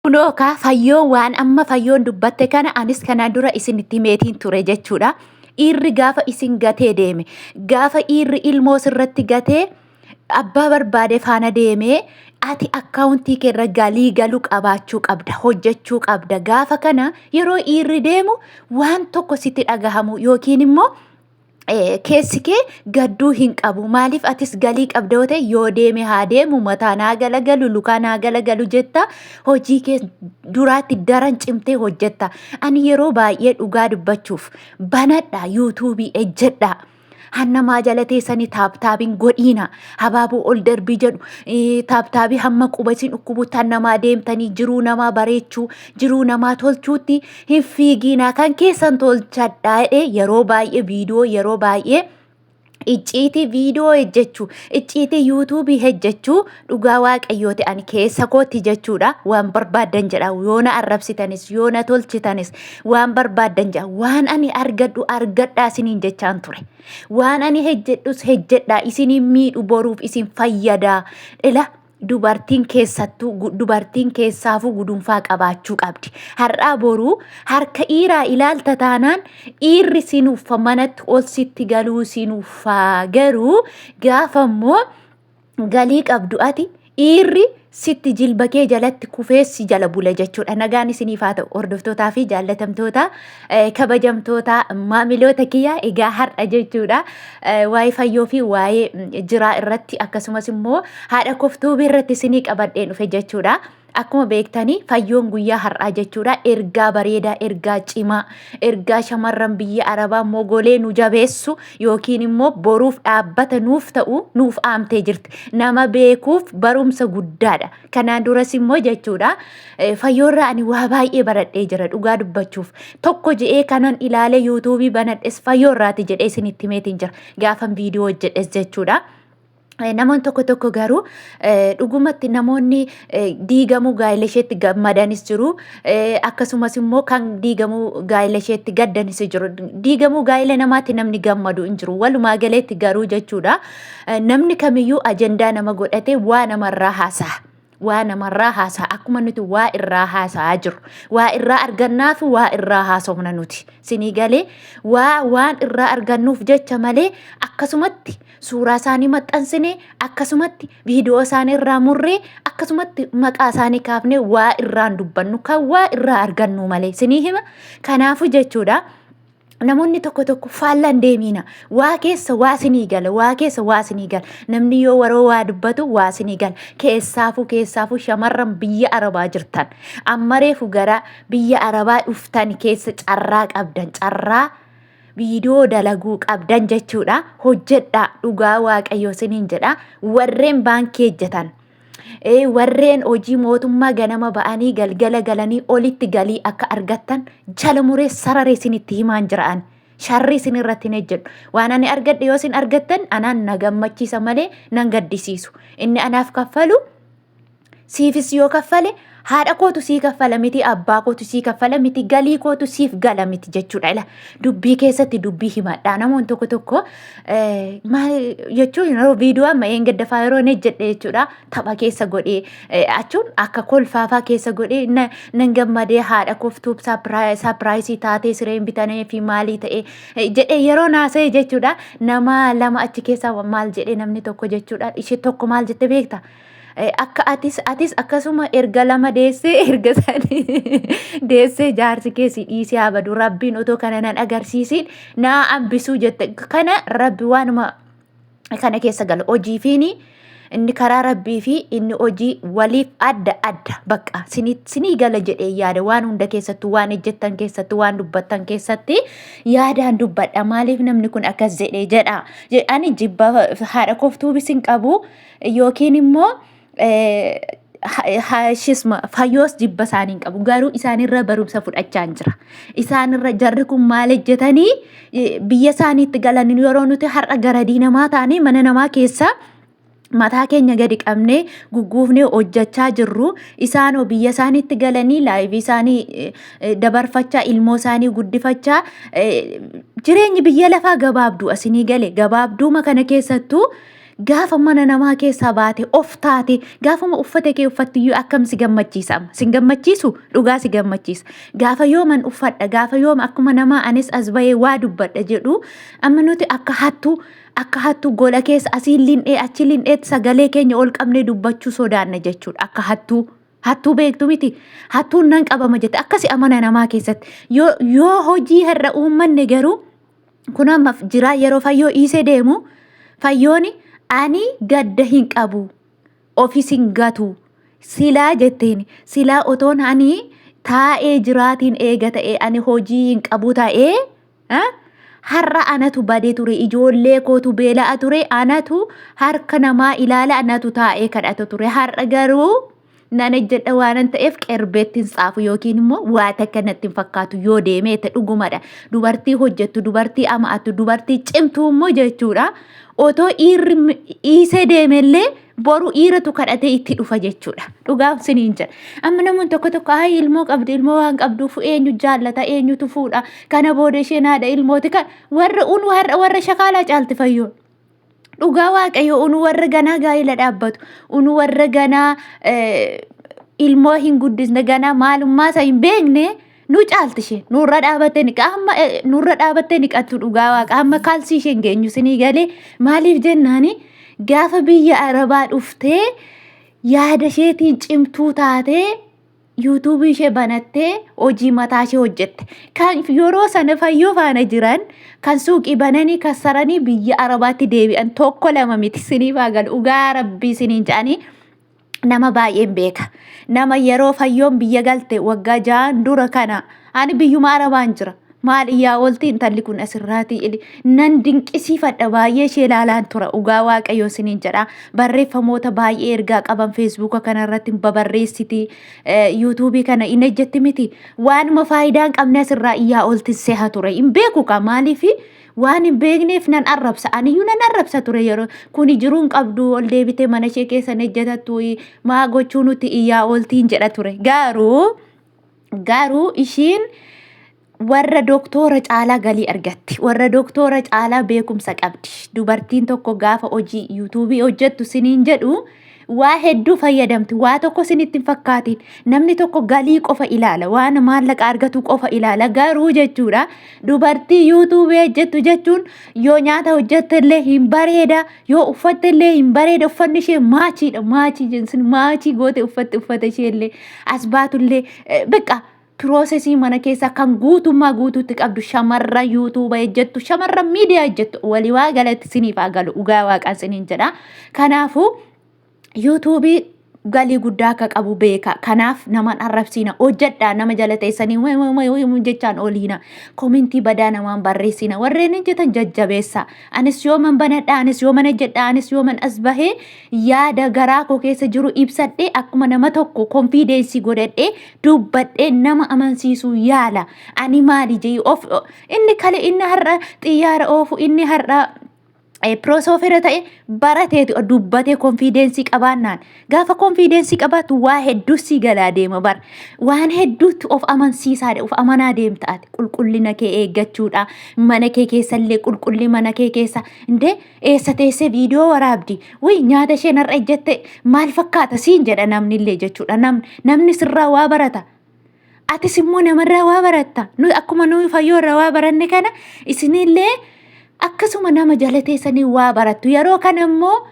Kunoo kaa Fayyoon waan amma Fayyoon dubbatte kana anis kanaan dura isinitti himeetiin ture jechuudha. Dhiirri gaafa isin gatee deeme, gaafa dhiirri ilmoo sirratti gatee abbaa barbaade faana deemee, ati akkaawuntii keerra galii galu qabaachuu qabda, hojjechuu qabda. Gaafa kana yeroo dhiirri deemu waan tokko sitti dhagahamu yookiin immoo keessi kee gadduu hin qabu. Maaliif atis galii qabda yoo ta'e, yoo deeme haa deemu, mataa naa galagalu, lukaa naa galagalu jetta, hojii kee duraatti daran cimtee hojjetta. Ani yeroo baay'ee dhugaa dubbachuuf banadha yuutuubii ejjedha. Hannamaa jala teessanii taaptaabiin godhiina. Habaaboo ol darbii jedhu taaptaabii hamma quba isin dhukkubutti hannamaa deemtanii jiruu namaa bareechuu, jiruu namaa tolchuutti hin fiigiinaa, kan keessan tolchadhaa jedhee yeroo baay'ee viidiyoo, yeroo baay'ee icciitii viidiyoo hojjechuu, icciitii yuutuubii hojjechuu, dhugaa waaqayyooti ani keessa kootti jechuudha. Waan barbaaddan jedha, yoo na arrabsitanis, yoo na tolchitanis, waan barbaaddan jedha. Waan ani argadhu argadhaa isiniin jechaan ture, waan ani hojjedhus hojjedhaa, isiniin miidhu, boruuf isin fayyadaa. Ila dubartiin keessattuu dubartiin keessaafuu gudunfaa qabaachuu qabdi. Har'aa boruu harka dhiiraa ilaalta taanaan dhiirri si nuffa, manatti ol sitti galuu si nuffaa. Garuu gaafa immoo galii qabdu ati, dhiirri sitti jilba kee jalatti kufee si jala bula jechuudha. Nagaan isiniif haa ta'u, hordoftootaa fi jaallatamtoota, kabajamtoota maamiloota kiyyaa. Egaa har'a jechuudha waa'ee Fayyoo fi waa'ee Jiraa irratti, akkasumas immoo haadha koftuubii irratti isinii qabadheen dhufe jechuudha. Akkuma beektanii Fayyoon guyyaa har'aa jechuudha ergaa bareedaa, ergaa cimaa, ergaa shamarran biyya Arabaa mogolee nu jabeessu yookiin immoo boruuf dhaabbata nuuf ta'u nuuf aamtee jirti. Nama beekuuf barumsa guddaadha. Kanaan duras immoo jechuudha Fayyoorraa ani waa baay'ee baradhee jira dhugaa dubbachuuf. Tokko je'ee kanan ilaalee yuutuubii banadhes Fayyoorraati jedhee isinitti himeetiin jira. Gaafan viidiyoo hojjedhes jechuudha. Namoonni tokko tokko garuu dhugumatti namoonni diigamuu gaa'ela isheetti gammadanis jiru. Akkasumas immoo kan diigamuu gaa'ela isheetti gaddanis jiru. Diigamuu gaa'ela namaatti namni gammadu hin jiru. Walumaa galeetti garuu jechuudha namni kamiyyuu ajandaa nama godhatee waa namarraa haasa'a. Waa namarraa haasa'a akkuma nuti waa irraa haasa'aa jirru. Waa irraa argannaaf waa irraa haasofna nuti. Sinii galee waa waan irraa argannuuf jecha malee akkasumatti suuraa isaanii maxxansine, akkasumatti viidiyoo isaanii irraa murree, akkasumatti maqaa isaanii kaafnee waa irraan dubbannu, kan waa irraa argannu malee sinii hima. Kanaafu jechuudha namoonni tokko tokko faallaan deemiina, waa keessa waa sinii gala, waa keessa waa sinii gala. Namni yoo waroo waa dubbatu waa sinii gala. Keessaafuu keessaafuu shamarran biyya Arabaa jirtan, amma reefu gara biyya Arabaa dhuftan keessa carraa qabdan, carraa viidiyoo dalaguu qabdan jechuudha. Hojjedhaa, dhugaa waaqayyoo siniin jedha. Warreen baankii hojjetan, warreen hojii mootummaa ganama ba'anii galgala galanii olitti galii akka argattan jala muree sararee isinitti himaan jira'an. Sharrii isin irratti hin hojjedhu. Waan ani argadhe yoo isin argattan anaan na gammachiisa malee nan gaddisiisu. Inni anaaf kaffalu siifis yoo kaffale, haadha kootu sii kaffala miti, abbaa kootu sii kaffala miti, galii kootu siif gala miti jechuudha. Ila dubbii keessatti dubbii himadha. Namoonni tokko tokko maal jechuun yeroo viidiyoo amma eengaddafaa yeroo inni jedhe jechuudha tapha keessa godhee achuun akka kolfaafaa keessa godhee nan gammadee, haadha koftuuf saapiraayisii taatee sireen bitanee fi maalii ta'e jedhee yeroo naasa'e jechuudha. Nama lama achi keessa maal jedhee, namni tokko jechuudha, ishee tokko maal jette beekta? Akka atis akkasuma erga lama deessee, erga sadi deessee jaarsi kee si dhiisee haa badu, rabbiin otoo kana nan agarsiisiin naa hambisuu jette. Kana rabbi waanuma kana keessa gala hojiifiini inni karaa rabbii fi inni hojii waliif adda adda bakka sinii gala jedhee yaada. Waan hunda keessattuu, waan ejjettan keessatti, waan dubbattan keessatti yaadaan dubbadha. Maaliif namni kun akkas jedhee jedha? Ani jibba haadha koftuubis hin qabu yookiin immoo shisma Fayyoos jibba isaanii hin qabu. Garuu isaanirra barumsa fudhachaa hin jira. Isaanirra jarri kun maal hojjetanii biyya isaaniitti galanii, yeroo nuti har'a garadii namaa ta'anii mana namaa keessa mataa keenya gadi qabnee gugguufnee hojjechaa jirru, isaanoo biyya isaaniitti galanii laayivii isaanii dabarfachaa, ilmoo isaanii guddifachaa. Jireenyi biyya lafaa gabaabduu asinii gale, gabaabduuma kana keessattuu Gaafa mana namaa keessaa baate of taate, gaafuma uffata kee uffattiyyuu akkam si gammachiisa amma. Sin gammachiisu? Dhugaa si gammachiisa. Gaafa yooman uffadha, gaafa yooma akkuma namaa anis as bahee waa dubbadha jedhu, amma nuti akka hattuu, akka hattuu gola keessa asiin lindhee achi lindheetti sagalee keenya ol qabnee dubbachuu sodaanna jechuudha. Akka hattuu. Hattuu beektu miti. Hattuun nan qabama jette akkasi amana namaa keessatti. Yoo hojii har'a uummanne garuu kun amma jiraa yeroo Fayyoo dhiisee deemu, Fayyooni ani gadda hin qabu, ofis hin gatu silaa jetteen, silaa otoon ani taa'ee jiraatiin eega ta'e, ani hojii hin qabu ta'ee, har'a anatu badee ture, ijoollee kootu beela'a ture, anatu harka namaa ilaala, anatu taa'ee kadhata ture. Har'a garuu nan ejjedha waanan ta'eef qerbeetti hin tsaafu yookiin immoo waa takka natti hin fakkaatu yoo deemee ta'e. Dhugumadha. Dubartii hojjettu, dubartii ama'attu, dubartii cimtuu immoo jechuudha. Otoo dhiirri dhiisee deemellee boru dhiiratu kadhatee itti dhufa jechuudha. Dhugaa siniin jedha. Amma namoonni tokko tokko, ayi ilmoo qabdi, ilmoo waan qabduuf eenyu jaallata, eenyutu fuudha, kana booda isheen haadha ilmooti, kan warra unu har'a warra shakaalaa caalti Fayyoon. Dhugaa Waaqayyo, unu warra ganaa gaa'ela dhaabbatu, unu warra ganaa ilmoo hin guddisne, ganaa maalummaa isa hin beekne nu caalti isheen. Nurra dhaabattee ni amma nurra dhaabattee ni qattu. Dhugaa Waaqa, amma kaalsii isheen geenyu sinii galee. Maaliif jennaani, gaafa biyya Arabaa dhuftee yaada isheetiin cimtuu taatee yuutuubii ishee banattee hojii mataa ishee hojjette. Kan yeroo sana Fayyoo faana jiran kan suuqii bananii kassaranii biyya Arabaatti deebi'an tokko lama miti, siniif haa galu. Dhugaa Rabbii siniin jedhanii, nama baay'een beeka. Nama yeroo Fayyoon biyya galte waggaa 6n dura kana ani biyyuma Arabaan jira. Maal iyyaa oolti intalli kun asirraatii, nan dinqisiifadha, baay'ee ishee ilaalaan tura. Dhugaa Waaqayyoon siniin jedha. Barreeffamoota baay'ee ergaa qaban Feesbuuka kanarratti babarreessiti. Yuutuubii kana hin ejjetti miti. Waanuma faayidaa hin qabne asirraa iyyaa oolti seha ture. Hin beeku kaa, maaliifi waan hin beekneef nan arrabsa. Aniyyuu nan arrabsa ture yeroo kuni jiruu hin qabdu, ol deebitee mana ishee keessa hin ejjetattu, maa gochuu nuti iyyaa ooltiin jedha ture. Garuu ishiin warra doktoora caalaa galii argatti. Warra doktoora caalaa beekumsa qabdi. Dubartiin tokko gaafa hojii yuutuubii hojjettu siniin jedhu waa hedduu fayyadamti. Waa tokko sinitti hin fakkaatiin. Namni tokko galii qofa ilaala. Waan maallaqa argatu qofa ilaala. Garuu jechuudha, dubartii yuutuubii hojjettu jechuun yoo nyaata hojjette illee hin bareeda. Yoo uffatte illee hin bareeda. Uffanni ishee maachiidha. Maachii jensin maachii goote uffatti, uffata ishee illee as baatullee beqa piroosesii mana keessaa kan guutummaa guutuutti qabdu, shamarran yuutuuba hojjettu, shamarran miidiyaa hojjettu, walii waa galatti siniif haa galu, dhugaa Waaqaan siniin jedha. Kanaafuu yuutuubii galii guddaa akka qabu beeka. Kanaaf naman arrabsiina, hojjedhaa. Nama jala teessanii jechaan oliina. Komentii badaa namaan barreessina. Warreen hojjetan jajjabeessa. Anis yooman banadha, anis yooman hojjedha, anis yooman as bahee yaada garaa koo keessa jiru ibsadhee, akkuma nama tokko konfiidensii godhadhee dubbadhee nama amansiisuu yaala. Ani maali jee of inni kale, inni har'a xiyyaara oofu, inni har'a piroosooferaa ta'e barateeti dubbatee konfiidensii qabaannaan, gaafa konfiidensii qabaattu waa hedduu si galaa deema bar. Waan hedduutti of amansiisaa, of amanaa deemta. Ati qulqullina kee eeggachuudha, mana kee keessallee qulqulli mana kee keessa indee eessa teessee viidiyoo waraabdi, wuy nyaata isheen har'a ejjette maal fakkaata siin jedha namnillee jechuudha. Namni sirraa waa barata, atis immoo namarraa waa baratta. Nu akkuma nuyi Fayyoo irraa waa baranne kana isinillee akkasuma nama jala teessanii waa barattu. Yeroo kana immoo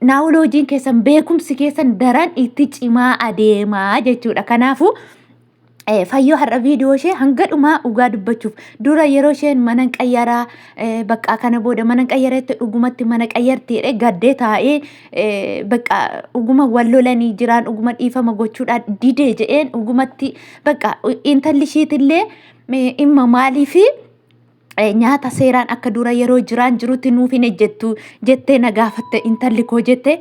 naawoloojiin keessan, beekumsi keessan daran itti cimaa adeemaa jechuudha. Kanaafuu Fayyoo har'a viidiyoo ishee hanga dhumaa, dhugaa dubbachuuf, dura yeroo isheen mana qayyaraa, bakka kana booda mana qayyaretti, dhugumatti mana qayyarti jedhee gaddee taa'ee, bakka dhuguma wal lolanii jiraan, dhuguma dhiifama gochuudhaan didee jedheen, dhugumatti bakka intalli ishiitillee dhimma maaliifi nyaata seeraan akka dura yeroo jiraan jirutti nuuf hin ejjettu jettee na gaafatte intalli koo jette.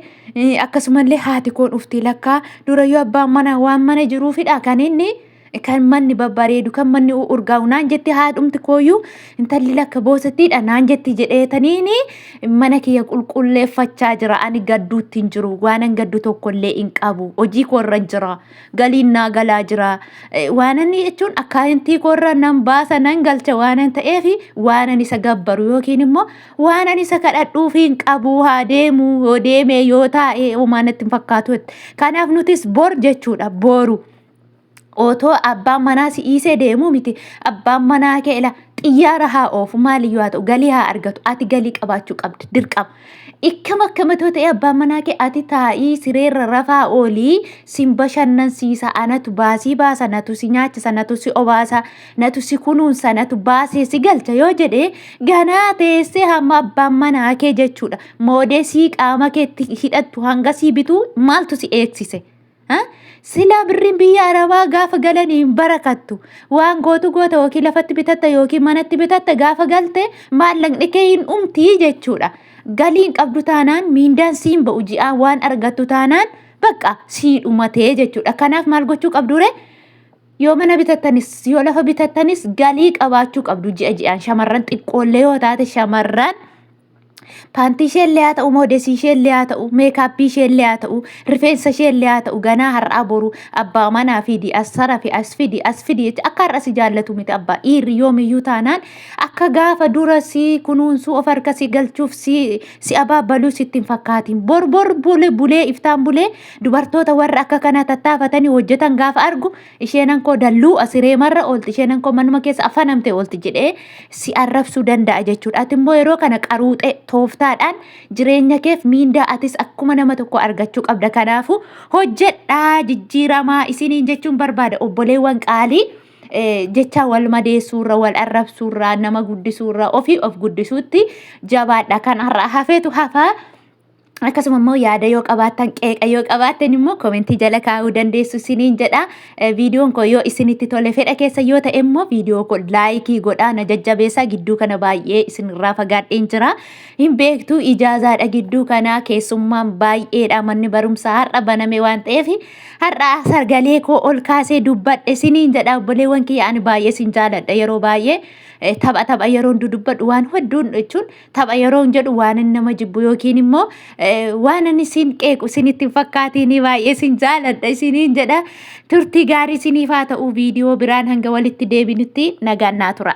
Akkasumallee haati koo dhufti, lakkaa dura yoo abbaan mana waan mana jiruufidha kan inni Kan manni babbareedu, kan manni urgaa'u naan jetti haadhumti kooyyuu, intalli lakka boosattiidha naan jetti jedheetaniini mana kiyya qulqulleeffachaa jira. Ani gadduutti hin jiru. Waanan gaddu tokkollee hin qabu. Hojii koorra jira. Galiin naa galaa jira. Waanan jechuun akkaayintii koorra nan baasa nan galcha waanan ta'eef, waanan isa gabbaru yookiin immoo waanan isa kadhadhuuf hin qabu. Haa deemu, yoo deeme yoo taa'e homaa natti hin fakkaatu. Kanaaf nutis bor jechuudha, boru. Otoo abbaan manaa si dhiisee deemuu miti, abbaan manaa kee ila xiyyaara haa oofu, maaliyyuu haa ta'u, galii haa argatu, ati galii qabaachuu qabdi dirqama. Ikkam akkamatoo ta'e abbaan manaa kee ati taa'ii sireerra rafaa oolii sin bashannansiisa, anatu baasii baasa, natu si nyaachisa, natu si obaasa, natu si kunuunsa, natu baasee si galcha yoo jedhe, ganaa teessee hamma abbaan manaa kee jechuudha moodesii qaama keetti hidhattu hanga sii bituu maaltu si eegsise? Silaa birriin biyya Arabaa gaafa galanii hin barakattu. Waan gootu goota, yookiin lafatti bitatta yookiin manatti bitatta, gaafa galte maallaqni kee hin dhumtii jechuudha. Galiin qabdu taanaan, miindaan siin ba'u ji'aan waan argattu taanaan, bakka sii dhumatee jechuudha. Kanaaf maal gochuu qabdu ree? Yoo mana bitattanis yoo lafa bitattanis galii qabaachuu qabdu ji'a ji'aan. Shamarran xiqqoollee yoo taate, shamarran paantii isheellee haa ta'u, moodesii isheellee haa ta'u, meekaappii isheellee haa ta'u, rifeensa isheellee haa ta'u, ganaa har'aa boru abbaa manaa fidi, as sarafi, as fidi, as fidi jecha akka har'a si jaallatu miti abbaa. Dhiirri yoomiyyuu taanaan akka gaafa dura si kunuunsuu, of harka si galchuuf si abaabbaluu sitti hin fakkaatin. Bor bor bule bulee iftaan bulee dubartoota warra akka kanaa tattaafatanii hojjetan gaafa argu, isheen koo dalluu asiree marra oolti, isheen koo manuma keessa afanamte oolti jedhee si arrabsuu danda'a jechuudha. Ati immoo yeroo kana qaruuxee tooftaadhaan jireenya keef miindaa atis akkuma nama tokko argachuu qabda. Kanaafuu hojjedhaa, jijjiiramaa isiniin jechuun barbaada, obboleewwan qaalii. Jecha wal madeessuurra, wal arrabsuurra, nama guddisuurra ofii of guddisuutti jabaadha. Kan har'a hafeetu hafaa. Akkasuma immoo yaada yoo qabaattan, qeeqa yoo qabaattan immoo koomentii jala kaa'uu dandeessu isiniin jedha. Viidiyoon koo yoo isinitti tole, fedha keessa yoo ta'e immoo viidiyoo koo laayikii godhaa na jajjabeessaa. Gidduu kana baay'ee isinirraa fagaadheen jira. Hin beektu, ijaazaadha gidduu kana, keessummaan baay'eedha, manni barumsaa har'a baname waan ta'eef har'a sagalee koo ol kaasee dubbadhe isiniin jedha. Obboleewwan kiyya, ani baay'ee isin jaaladha. Yeroo baay'ee tapha tapha yeroo dubbadhu waan hedduun jechuun, tapha yeroo jedhu waan inni nama jibbu yookiin immoo waan inni isin qeequ isinitti hin fakkaatiin, baay'ee isin jaaladha isiniin jedha. Turtii gaarii isiniif haa ta'u. Viidiyoo biraan hanga walitti deebinutti nagaan naa tura.